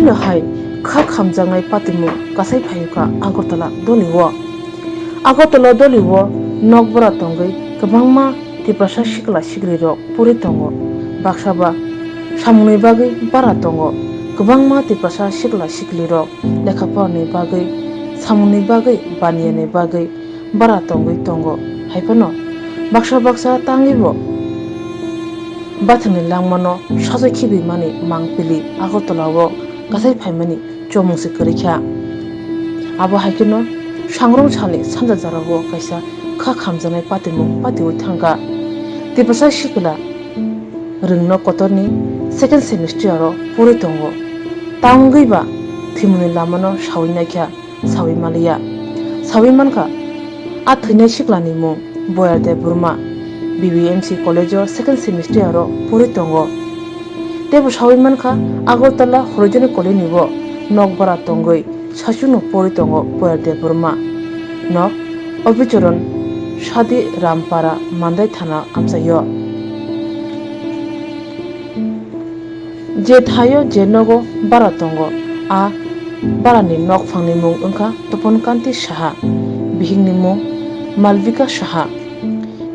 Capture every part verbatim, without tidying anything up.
Haino hai kha khamjaknai patimung kasai phaiyokha Agartala doli o. Agartala doli o nok bora tongwi kwbangma Tiprasa sikla siklirok puri tongo. Baksa ba samungni bagwi bara tongo. Kwbangma Tiprasa sikla siklirok lekha porani bagwi, samungni bagwi, baniyani bagwi bara tongwi tongo. Hai phano baksa baksa tangwibo bathangni langmano sajai khibimani mangpili Agartala o kasai phaimani chomung se kwrwi kha. Abo hai kheno sangrong salni sanja jora o kaisa kha khamjaknai patimung patiui thangkha. Tiprasa sikla rwngno kotorni second semester o puri tongo. Tangwi ba thwimungni lamano saui naikha. Saui maliya. Saui mankha, a thwinai siklani mung Boyar Debbarma, B B M C college o second semester o puri tongo. Teibo saui mankha, Agartala Horojoni college ni o nok bora tongwi sachukno puri tongo Boyar Debbarma. Nok Obichoron Sadi Rampara Mandai thana amchaio. Je thaio je nogo bara tongo, a barani nokphangni mung wngkha Topon Kanti Saha, bihikni mung Malvika Saha.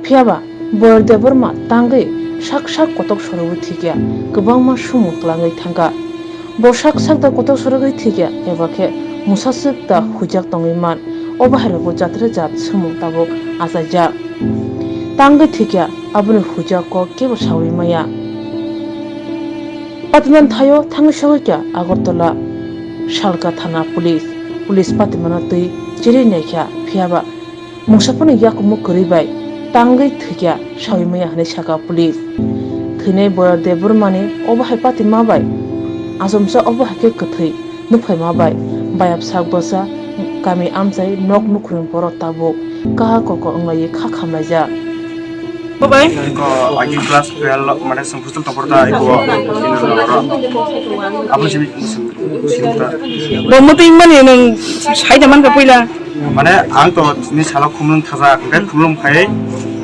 Phiyaba Boyar Debbarma tangwi sak sak kotok sorogwi thwikya, kwbangma sumung twlangwi thangkha. Bo sak sak da kotok sorogwi thwikya, eba khe mwsaswk da huijak tongwi man, obo hai rokbo jatre jat sumung tabuk achaijak. Tangwi thwikya, aboni huijak kok kebo saui maya. Patiman thaio thangwi sogwi kha Agartala Salka thana police. Police patimano twi chiri naikha, phiyaba mungsa phano yakumu kwrwi bai tangwi thwikha saui maya hwnwi sakha police. Thwinai Boyar Debbarmani obo hai patima bai achomsa obo hai khe kwthwi. Nukphaima bai bayap sak bwsa kami amchai nok nukhungni borok tabuk kaha koko wnglaui kha khamlaijak. Bo bai? Ko agi class twelve mane song hostel tong porta iko ino ro. Abo simi simi ta. Bo muti mani nung saida man ka puila. Mane ang to ni salo khumlung thaja, ngai khumlung khai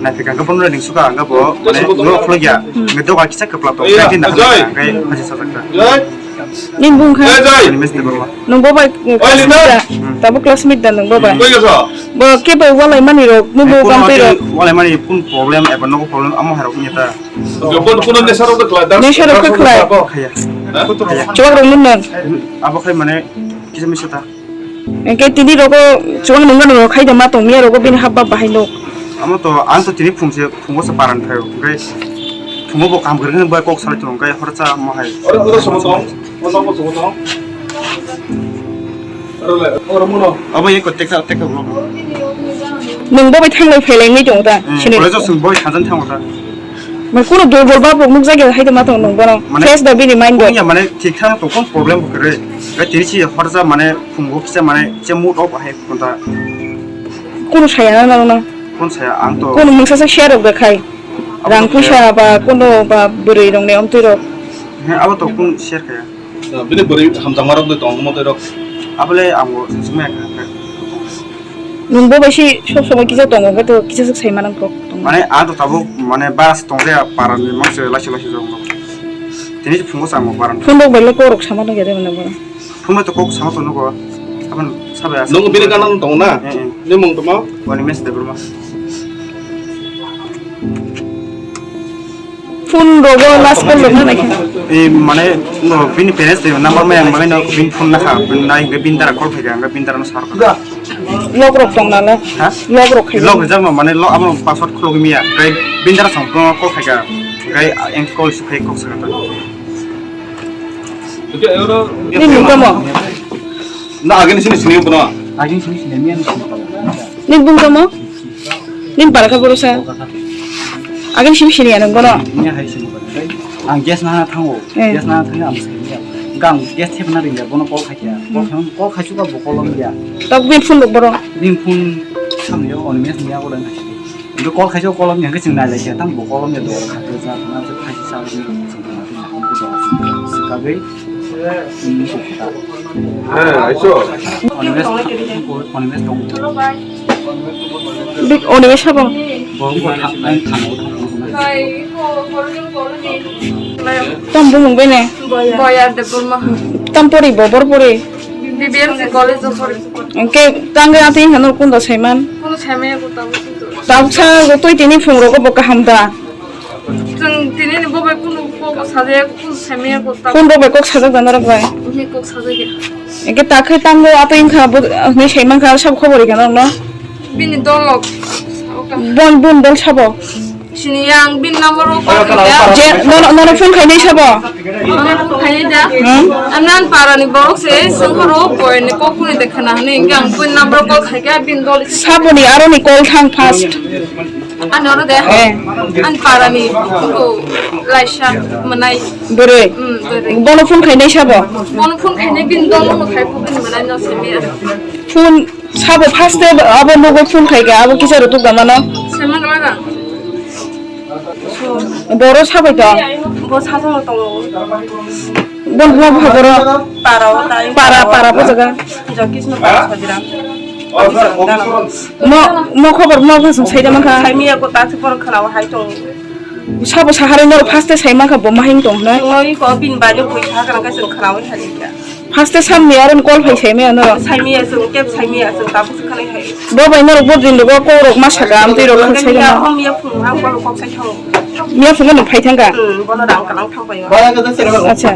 na phika ga bono ning suka ang ga bo mane no khulya. Ngai doga kisa kepla to. Ngai din da ngai haji sajak ta. Nini bung kha? Ani mes de baba. Nung bo bai classmate da? Hmm. Tabo classmate da nung bo bai? Koi ka sa? Bo ke bai walai mani rok, nung bo kam tei rok? Walai mani phone problem, eba nogo problem, amo hai rok ni ta. Phone, phone ne sa rok khlai da. Ne sa rok khlai. Khaya. Ha? Khaya. Chwak rok nung nang. Abo khai mane kisa misa ta. Engke tini rogo chuang nungna nung khai da ma tong miya rogo bini habba bahai no. Amo to ang to tini phung se phungo se paran khai, engke phungo bo kam gurung bai kok salai tong, engke horcha mo hai. Oro, oro, sobo tong. Oro, sobo tong. Oro le, oro muno. Abo ye ko tekta, tekta bro. Nung bo bai thanglai phailai ni tong ta. Hmm, sini. College o sung bo sanjan thango ta. Mai kuno durbol ba bo nukjagya hai de ma tong nung bono. Mane, face ba bini mind bo. Kunya mane thik thano to kon problem bo kre. Ga tiri si horja mane phungo kisa mane che mood off hai konta. Kuno saya na na na. Kon saya ang to. Kuno mungsa sa share rok da khai. Abo rang to puisa ba kuno ba bwrwi rong ne omtwi rok. He abo to kun share kaya. Bini bwrwi hamjakma rok de tong omo twi rok. Abole ang bo sumya kha. Nung bo bai si sob somoi kisa tongo, hwnkhe to kisa swk sai manang kok tongo. Mane, a to tabuk, mane, bara se tongde, para ni mangse lachi lachi jong no. Tini se phungo samo bara. Phone rok bai le kok rok sama tong ya de mane bo. Phone bai to kok sama tong nugo. Abon sabai asa. Nung bini gana tongo na? Eh, eh. Ni mung tongma? Wani mes de bruma. Phone rogo last call rok nai khe. E mane no bini parents ni number mai ang mane no bini phone nakha, bini nai hingke bini dara call khaikha, hingke bini dara no sar kha. Log rok tong nalo. Ha? Log rok khai. Log rijak no mane lo amo password khuluk miya, kai bini dara song call khaikha, kai eng call su khai kok sakha. Ni mung tamo? Na agini sini sini puno. Agini sini sini miya ni sini. Ni bung tamo? Nini para kha borosa. Agini simi sini ya nang bono. Ini hai sini bono. Ang gas nana thango. Eh. Gas nana thango ang sini ya. Gang gas thep na ring ya bono call khaikya. Call khaikya, call khaikya ka bo call ya. Tabuk bini phone rok boro. Bini phone samni yo on mes ni ya bodo na. Indo call khaikya call ya, khe sing nai lai kya tam bo call ya do kha kya na khaikya sa ni. Sikagai. Eh, aiso. Animes, animes tong. Big animes habo. Bo, bo, tha-, ai, tha-, Tam bumung bene. Boyar Debbarma. Tam pori bo, bor pori. B B M C college o pori. Ke tangga ati hano kunda saiman. Kono saimaya ko tabo. Tabsa go tui tini phung rogo bo kaham da. Chwng tini ni bo bai kunu kok sajaya, kunu saimaya ko tabo. Kun bo bai kok sajak da norok bai? Ni kok sajaya. Ke takhai tanggo ato inkha bo, ni saiman kha sab khobor ikha no. Bini dolok. Bon, bon dol sabo. Sini yang bin number o call khaida. Je, nono, nono phone khainai sabo? Nono phone khainai da. Hmm? Amnan para ni borok se, sengkoro boy ni kokuni de khana hini, hingke ang bin number o call khaika, bin dol. Saboni aro ni call thang first. Ano ro de. Eh. An para ni ko laisa manai. Bore. Hmm, bore. Bono phone khainai sabo? Bono phone khainai bin dol no khai ko bin manai no se me. Phone Sabo first day abo logo phone khai ka, abo kisa rutuk da mano. Saiman laga. Boro sabai to. Bo satung tongo. Bon bo boro. Para o tai. Para, para bo jaga. Jokis no para sajira. Mo, mo khobor mo bhasung saida mankha. Saimiya ko ta se por khala o hai tong. Sabo sahari no first day sai mankha bo mahing tong na. Noi ko bin ba jo koi sa kala ka sung khala o hai ka. First samni aro call phai saimaya no. Saimaya chwng, keb saimaya chwng, tabuk se khanai hai. Bo bai norok bo din rogo kok rok ma saka, amtwi rok khan sai ya, ma. Hom ya phung, ang bono kok sai thang. Miya phungo no phai thangka. Hmm, bono rang kalang thang bai. Acha.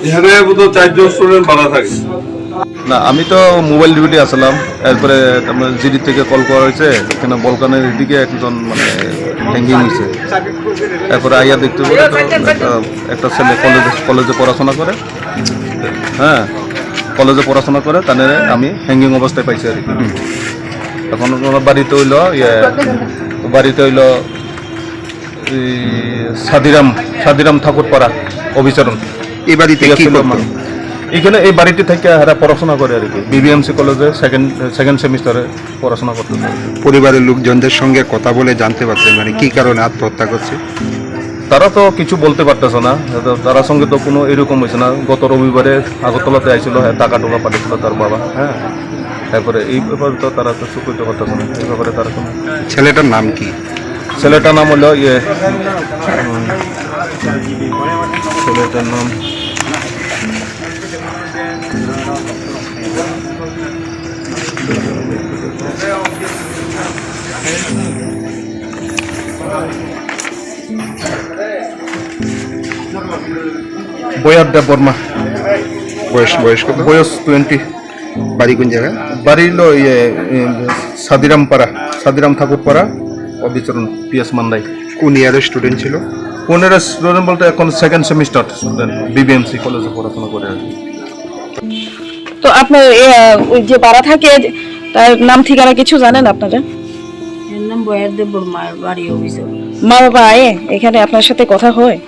এখানে বোধহয় চারজন স্টুডেন্ট বাধা থাকে। না, আমি তো mobile duty আসলাম, এরপরে আমার জিডি থেকে কল করা হয়েছে, এখানে বলকানের এদিকে একজন মানে হ্যাঙ্গিং হয়েছে। এরপরে আইয়া দেখতে পারে তো একটা, একটা ছেলে কলেজে, কলেজে পড়াশোনা করে, হ্যাঁ, কলেজে পড়াশোনা করে, তাদের আমি হ্যাঙ্গিং অবস্থায় পাইছি আর কি। এখন ওনার বাড়িতে হইলো, ইয়ে, বাড়িতে হইলো এই সাদিরাম, সাদিরাম ঠাকুরপাড়া অভিচরণ। এই বাড়িতে কি টিএসসি করতো? লোকমান। এখানে এই বাড়িটি থেকে এরা পড়াশোনা করে আর কি, বিবিএমসি কলেজে সেকেন্ড, সেকেন্ড সেমিস্টারে পড়াশোনা করতেছে। পরিবারের লোকজনদের সঙ্গে কথা বলে জানতে পারছেন, মানে, কি কারণে আত্মহত্যা করছে? তারা তো কিছু বলতে পারতেছে না, তো তার সঙ্গে তো কোনো এরকম হয়েছে না। গত রবিবারে আগরতলাতে আইছিল, হ্যাঁ, টাকা টুকা পাঠিয়েছিল তার বাবা, হ্যাঁ। তারপরে এই ব্যাপারে তো তারা তো চুপ হইতে পারতেছে না, এই ব্যাপারে তারা কোনো ছেলেটার নাম কি? ছেলেটার নাম হলো ইয়ে, উম, ছেলেটার নাম বয়ার দেব বর্মা। বয়স, বয়স কত? বয়স টোয়েন্টি। বাড়ি কোন জায়গা? বাড়ি হলো ইয়ে, ইয়ে, সাদিরাম পাড়া, সাদিরাম ঠাকুর পাড়া, অবিচরণ, পিএস মান্দাই। কোন ইয়ারের স্টুডেন্ট ছিল? কোন ইয়ারের স্টুডেন্ট বলতে এখন সেকেন্ড সেমিস্টার স্টুডেন্ট, বিবিএমসি কলেজে পড়াশোনা করে আর কি। তো আপনার এ, আহ, ওই যে ভাড়া থাকে, তার নাম ঠিকানা কিছু জানেন আপনারা? এর নাম বয়ার দেব বর্মা, বাড়ি অফিসে। মা বাবা আয়ে এখানে আপনার সাথে কথা হয়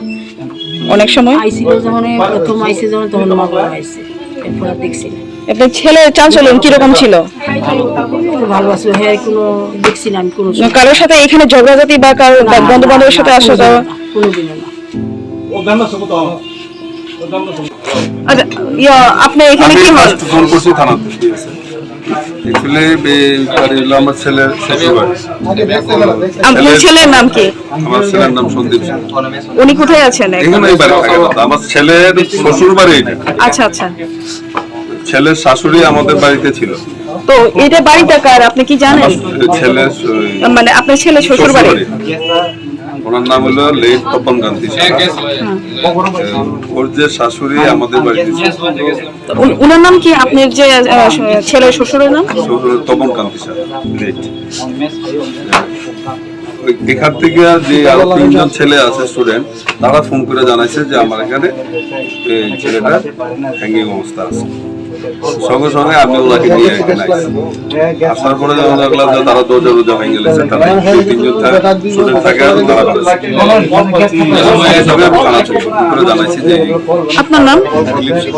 অনেক সময়? আইছিল যখন, প্রথম আইছে যখন, তখন মা বাবা আইছে, এরপর আর দেখছি না। আপনার ছেলে চাঞ্চল্য কিরকম ছিল? ভালো আছে, হ্যাঁ, কোনো দেখছি না আমি কোনো সময়। কারোর সাথে এখানে ঝগড়াঝাটি বা কারো না, না, বন্ধু বান্ধবের সাথে না, আসা যাওয়া? কোনোদিনও না, কোনোদিনও না। আচ্ছা, ইয়া, আপনি এখানে আমি কি হয়? ফার্স্ট ফোন করছি থানাতে। অ্যাকচুয়ালি, এই বাড়ি হলো আমার ছেলের শ্বশুর বাড়ি। আপনার ছেলের নাম কি? আমার ছেলের নাম সন্দীপ সিং। উনি কোথায় আছেন এখন? এখানে এই বাড়ি থাকে না। আমার ছেলের শ্বশুর বাড়ি এটা। আচ্ছা, আচ্ছা। ছেলের শাশুড়ি আমাদের বাড়িতে ছিল। তো এটা বাড়িটা কার, আপনি কি জানেন? আমার ছেলের শ-, মানে, আপনার ছেলের শ্বশুর বাড়ি? শ্বশুর বাড়ি। ওনার নাম হলো লেট তপন কান্তি সাহা। হুম। ওর যে শাশুড়ি আমাদের বাড়িতে ছিল। তো উন-, ওনার নাম কি? আপনার যে, আহ, শ-, ছেলের শ্বশুরের নাম? শ্বশুর তপন কান্তি সাহা, লেট। ওই এখান থেকে যে আরো তিনজন ছেলে আছে স্টুডেন্ট, তারা ফোন করে জানাইছে যে আমার এখানে এই ছেলেটা হ্যাঙ্গিং অবস্থা আছে। সঙ্গে সঙ্গে আমি ওনাকে নিয়ে এখানে আসছি। আসার পরে যখন দেখলাম যে তারা দরজা টরজা ভেঙে গেছে, তারা এই তিনজন থা-, স্টুডেন্ট থাকে আর তারা বেরোচ্ছে। এইভাবে আমি থানা চলছে, ফোন করে জানাইছি যে এই আপনার নাম? দিলীপ সিংহ।